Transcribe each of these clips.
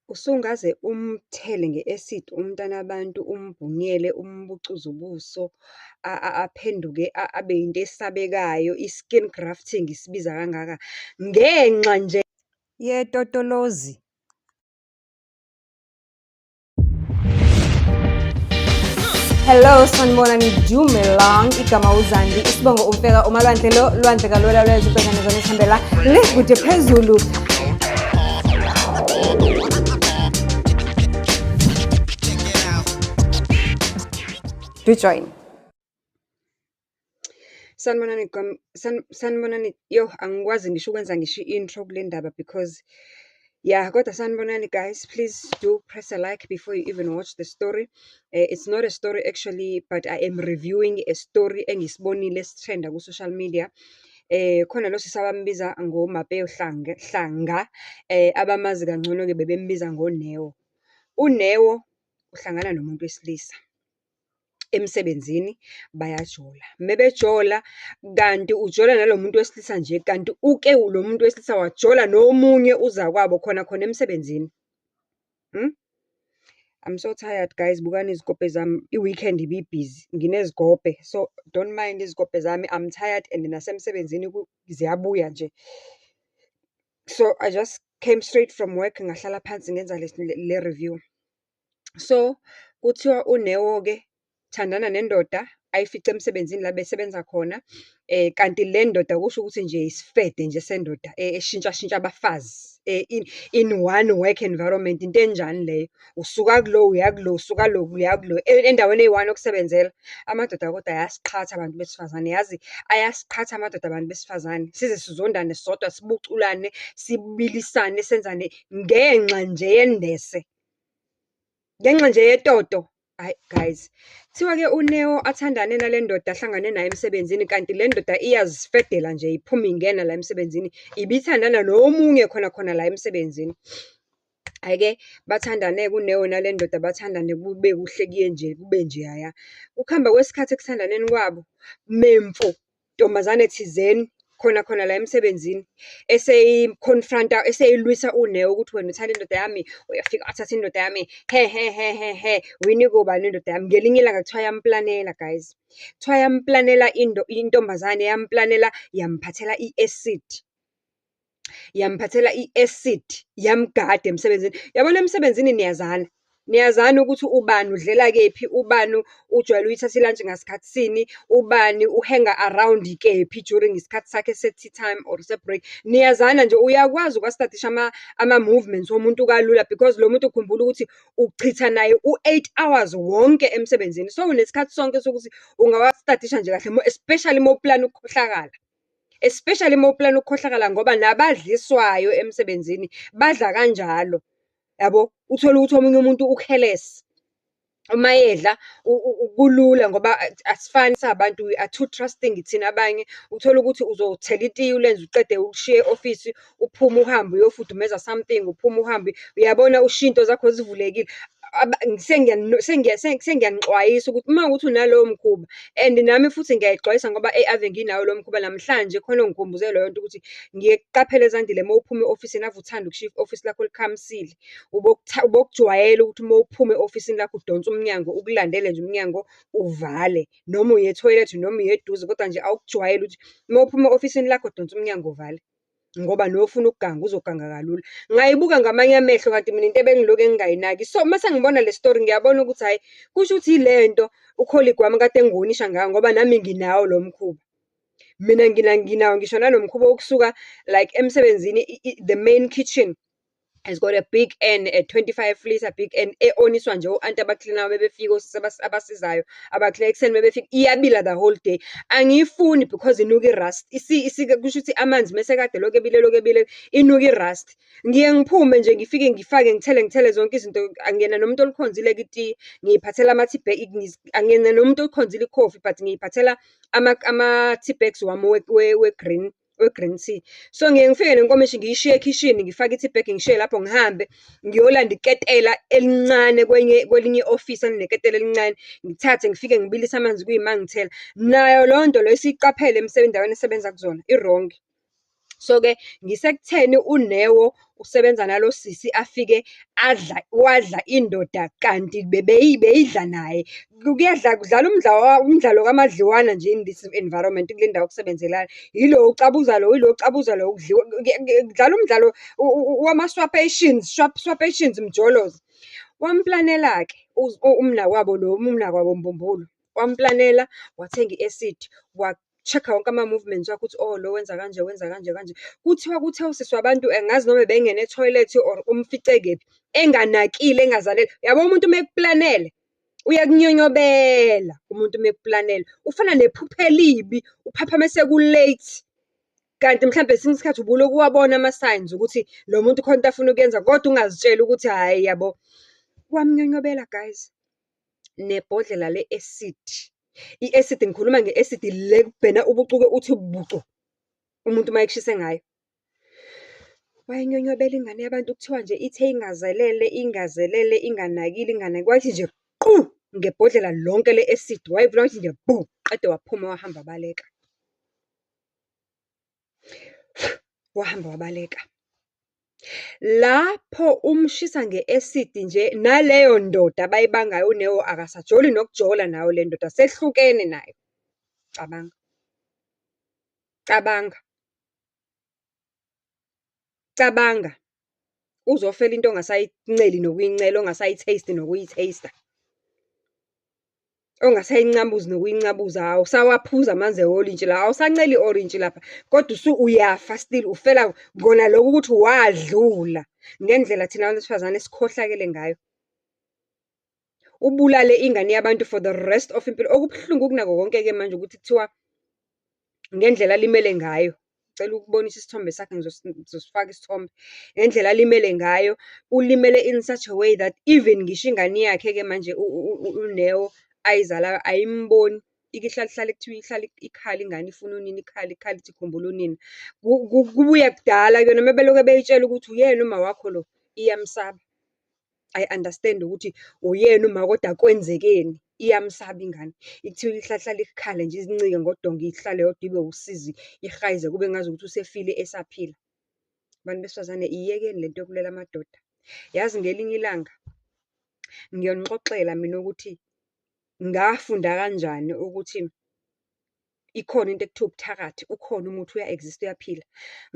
Usungaze umthele nge-acid umntanabantu, umbhunyele, umbucuze ubuso, aphenduke abe yinto esabekayo, i-skin grafting isibiza kangaka, ngenxa nje yetotolozi. Hello, sanibonani, dumelang. Igama uZandi, isibongo uMfeka, uMalwandle lo, lwandle kalwela lwethu ubhekane zona esihambela le kude phezulu. Do join. Sanibonani sanibonani, yoh angikwazi ngisho ukwenza ngisho i-intro kule ndaba because, yeah, kodwa sanibonani guys, please do press a like before you even watch the story. It's not a story actually, but I am reviewing a story engisibonile esitrenda ku-social media. Khona lo sisi abambiza ngoMapeo Hlanga, abamazi kangcono-ke bebembiza ngoNeo. UNeo uhlangana nomuntu wesilisa emsebenzini, bayajola. Mebejola, kanti ujola nalo muntu wesilisa nje, kanti uke lo muntu wesilisa wajola nomunye uzakwabo khona khona emsebenzini. I'm so tired guys, bukani izikobhe zami, i-weekend ibibhizi, nginezikobhe. So, don't mind izikobhe zami, I'm tired and nasemsebenzini ziyabuya nje. So, I just came straight from work, ngahlala phansi ngenza le review. So, kuthiwa uNeo-ke thandana nendoda ayifice emsebenzini la besebenza khona. Kanti le ndoda kusho ukuthi nje isifede nje sendoda eshintsha shintsha abafazi in one work environment. Into enjani leyo? Usuka kulo uya kulo, usuka lo uya kulo, endaweni eyi-one yokusebenzela. Amadoda kodwa ayasiqhatha abantu besifazane, yazi ayasiqhatha amadoda abantu besifazane. Size sizondane sodwa, sibuculane, sibilisane, senzane ngenxa nje yendese. Ngenxa nje yetoto. Hhayi guys, kuthiwa-ke uNeo athandane nale ndoda ahlangane nayo emsebenzini, kanti le ndoda iyazifedela nje, iphuma ingena la emsebenzini. Ibithandana nomunye khona khona la emsebenzini. Hhayi-ke, bathandane-ke uNeo nale ndoda, bathandane kube kuhle kuye nje, kube njeyaya. Ukuhamba kwesikhathi ekuthandaneni kwabo, memfu, ntombazane thizeni, khona khona la emsebenzini, eseyi-confront-a, eseyilwisa uNeo ukuthi wena uthanda indoda yami, uyafika wathatha indoda yami, he he he he he, uyinikwe ubani indoda yami? Ngelinye ilanga kuthiwa yamplanela guys. Kuthiwa yamplanela intombazane, yamplanela, yamphathela i-acid. Yamphathela i-acid, yamgada emsebenzini. Uyabona emsebenzini niyazana. Niyazana ukuthi ubani udlela kephi, ubani ujwayele ukuyithatha i-lunch ngasikhathi sini, ubani u-hang-a around kephi during isikhathi sakhe se-tea time or se-break. Niyazana nje, uyakwazi ukuwa-study-isha ama-movements womuntu kalula because lo muntu khumbula ukuthi uchitha naye u-8 hours wonke emsebenzini. So, unesikhathi sonke sokuthi ungawa-study-isha nje kahle, especially uma uplana ukukhohlakala. Especially uma uplana ukukhohlakala ngoba nabadliswayo emsebenzini badla kanjalo, yabo. Uthole ukuthi omunye umuntu u-careless. Uma edla kulula ngoba asifani sabantu, we are too trusting thina abanye. Uthole ukuthi uzothela itiye ulenze uqede ulishiye e-ofisi, uphume uhambe uyofudumeza something, uphume uhambe, uyabona ushiye iy'nto zakho zivulekile. Sengiyanixwayisa ukuthi uma kuwukuthi unalowo mkhuba, and nami futhi ngiyayixwayisa ngoba eyi ave nginawo lo mkhuba. Namhlanje khona ongikhumbuze leyo nto ukuthi ngiye kuqaphele Zandile uma uphuma e-ofisini ave uthanda ukushiya i-ofisi lakho likhamisile. Ubokujwayela ukuthi uma uphuma e-ofisini lakho udonse umnyango, ukulandele nje umnyango uvale. Noma uya ethoyilethi noma uya eduze, kodwa nje awukujwayele ukuthi uma uphuma e-ofisini lakho udonsa umnyango uvale. Ngoba nofuna ukuganga uzoganga kalula. Ngayibuka ngamanye amehlo kanti mina into ebengilokhu ngingayinaki. So, mase ngibona le story ngiyabona ukuthi hhayi, kusho ukuthi ile nto u-colleague wami kade engiwonisha ngayo ngoba nami nginawo lo mkhuba. Mina nginawo ngisho nalo mkhuba wokusuka like emsebenzini, the main kitchen has got a big N, a 25 litre big N, e-oniswa nje o-anti abaklinayo mebefika, osisi abasizayo abaklina ekuseni mebefika, iyabila the whole day. Angiyifuni because inuka i-rust. Kusho ukuthi amanzi mesekade lokhu ebile lokhu ebile, inuka i-rust. Ngiye ngiphume nje ngifike ngifake ngithele ngithele zonke izinto. Angiyena nomuntu olikhonzile-ke itiye, ngiy'phathela ama-tea bag, angiyena nomuntu olikhonzile ikhofi, but ngiy'phathela ama-tea bags wami we-green tea. So, ngiye ngifike nenkomishi ngiyishiye ekhishini, ngifake i-tea bag ngishiye lapho ngihambe ngiyolanda iketela elincane kwenye kwelinye i-ofisi elineketela elincane. Ngithathe ngifike ngibilise amanzi kuyima ngithela. Nayo leyo nto leyo isiyiqaphele endaweni esebenza kuzona, i-wrong. So-ke ngisekutheni uNeo usebenza nalo sisi afike adla, wadla indoda kanti beyidla naye. Kuyadlalwa, kudlalwa umdlalo kamadliwana nje in this environment, kule ndawo yokusebenzela. Yilo ucabuza lo, yilo ucabuza lo, kudliwa, kudlalwa umdlalo wama-swappations, swappations mjoloz. Wamplanela-ke umnakwabo lo, umnakwabo mbumbulu. Wamplanela, wathenga i-acid, wa-check-a wonke ama-movements wakhe ukuthi oh, lo wenza kanje, wenza kanje kanje. Kuthiwa kuthe usisi wabantu angazi noma ubengene ethoyilethi or umfice kephi, enganakile, engazalele. Uyabo umuntu uma ekuplanele, uyakunyonyobela umuntu uma ekuplanele. Ufana nephupho elibi, uphaphame seku-late. Kanti mhlampe ngesinye isikhathi ubulokhu uwabona ama-signs ukuthi lo muntu khona into afuna ukuyenza, kodwa ungazitsheli ukuthi hhayi yabo. Wamnyonyobela guys, nebhodlela le-acid. I-acid, ngikhuluma nge-acid le ekubhena ubucuke uthi bucu, umuntu uma ekushise ngayo. Wayinyonyobela ingane yabantu, kuthiwa nje ithe ingazelele, ingazelele, inganakile, inganaki, kwathi nje qu ngebhodlela lonke le-acid. Wayivula wathi nje bu, qede waphuma wahamba wabaleka. Wahamba wabaleka. Lapho umshisa nge-acid nje, naleyo ndoda abayibangayo uNeo akasajoli nokujola nayo le ndoda, sehlukene nayo. Cabanga, cabanga, cabanga. Uzofela into ongasayinceli nokuyincela, ongasayi-taste nokuyi-taste-a. Ongasayincabuzi nokuyincabuza, awusawaphuzi amanzi ewolintshi la, awusanceli i-orintshi lapha, kodwa uyafa still, ufela kona lokhu ukuthi wadlula ngendlela thina bantu besifazane esikhohlakele ngayo. Ubulale ingane yabantu for the rest of impilo. Okubuhlungu kunakho konke-ke manje ukuthi kuthiwa ngendlela alimele ngayo, ngicela ukubonisa isithombe sakhe, ngizosifaka isithombe. Ngendlela alimele ngayo, ulimele in such a way that even ngisho ingane yakhe-ke manje uNeo ayizalayo ayimboni. Ike ihlale ihlale kuthiwa ihlale ikhala ingane ifuna unina, ikhala ikhala ithi ikhumbula unina. Kubuya kudala kuyona uma belokhu beyitshela ukuthi uyena uma wakho lo, iyamsaba. Ayi-understand ukuthi uyena uma kodwa kwenzekeni, iyamsaba ingane. Kuthiwa ihlale ihlale ikhale nje izincike ngodonga, ihlale yodwa ibe usizi, ihayize kube ngazukuthi usefile esaphila. Bantu besifazane, iyekeni lento yokulwela amadoda. Yazi ngelinye ilanga, ngiyonixoxela mina ukuthi ngafunda kanjani ukuthi ikhona into ekuthiwa ubuthakathi, ukhona umuthi uya-exist-a uyaphila.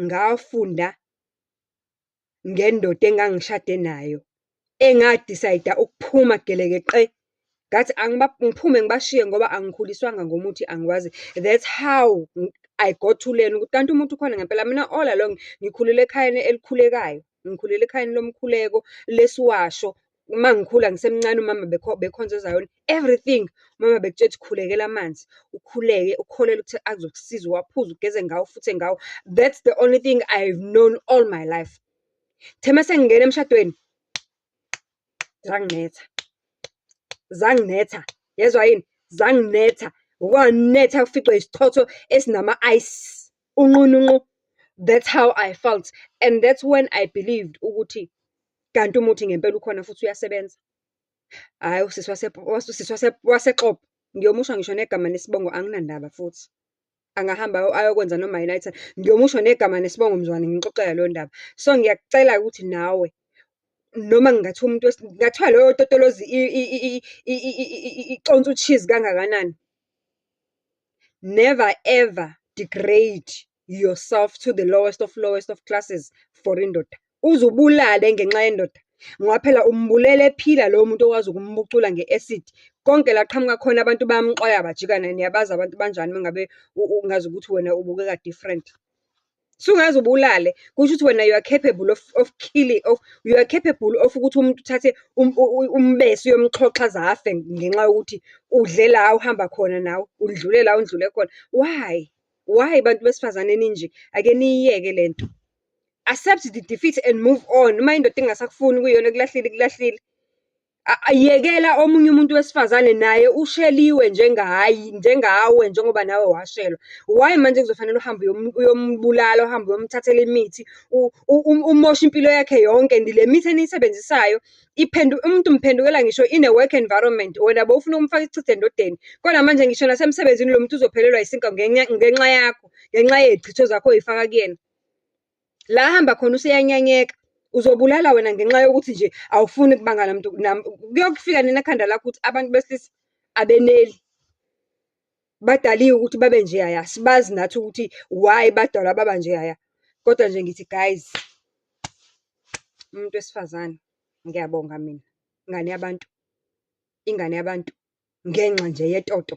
Ngafunda ngendoda engangishade nayo, enga-decide-a ukuphuma gelekeqe. Ngathi ngiphume ngibashiye ngoba angikhuliswanga ngomuthi, angiwazi. That's how I got to learn ukuthi kanti umuthi ukhona ngempela. Mina all along, ngikhulele ekhayeni elikhulekayo. Ngikhulele ekhayeni lomkhuleko, lesiwasho. Uma ngikhula ngisemncane umama bekhonza eZayoni, everything. Umama bekutshela ukuthi khulekela amanzi, ukhuleke, ukholelwe ukuthi azokusiza, uwaphuze, ugeze ngawo, ufuthe ngawo. That's the only thing I've known all my life. Kuthe mase ngingena emshadweni, zanginetha, zanginetha, yezwa yini? Zanginetha. Ukwanetha uficwe isichotho esinama-ice, unqunu nqu. That's how I felt and that's when I believed ukuthi kanti umuthi ngempela ukhona futhi uyasebenza. Hhayi, usisi waseXobho, ngiyomusho ngisho negama nesibongo, anginandaba futhi. Angahamba ayokwenza noma yini ayithandayo. Ngiyomusho negama nesibongo mzukwane ngimxoxela leyo ndaba. So, ngiyakucela-ke ukuthi nawe, noma kungathiwa umuntu kungathiwa loyo totolozi iconsa u-cheese kangakanani, never ever degrade yourself to the lowest of lowest of classes for indoda. Uze ubulale ngenxa yendoda. Ngoba phela umbulele ephila lowo muntu okwazi ukumbucula nge-acid. Konke la aqhamuka khona abantu bayamxwaya bajika naye. Niyabazi abantu banjani uma ngabe ungazi ukuthi wena ubukeka different. Sungaze ubulale, kusho ukuthi wena you are capable of killing, of you are capable of ukuthi umuntu uthathe umbese uyomxhoxha aze afe ngenxa yokuthi udle la uhamba khona nawe, undlule la undlule khona. Why? Why bantu besifazane ninje? Ake niyiyeke lento. Accept the defeat and move on. Uma indoda ingasakufuni kuyiyona ekulahlile, ikulahlile. Yekela omunye umuntu wesifazane naye usheliwe njengayi, njengawe njengoba nawe washelwa. Why manje kuzofanele uhambe uyombulala, uhambe uyomthathela imithi, umoshe impilo yakhe yonke? And le mithi eniyisebenzisayo umuntu umphendukela ngisho in a work environment. Wena bowufuna ukumfaka isichitho endodeni, kodwa manje ngisho nasemsebenzini lo muntu uzophelelwa isinkwa ngenxa yakho, ngenxa yey'chitho zakho oy'faka kuyena. La ahamba khona useyanyanyeka. Uzobulala wena ngenxa yokuthi nje awufuni kubanga namuntu. Kuyofika nini ekhanda lakho ukuthi abantu besilisa abeneli. Badaliwe ukuthi babe njeyaya, asibazi nathi ukuthi why badalwa baba njeyaya. Kodwa nje ngithi guys, umuntu wesifazane, ngiyabonga mina, ingane yabantu, ingane yabantu, ngenxa nje yetoto.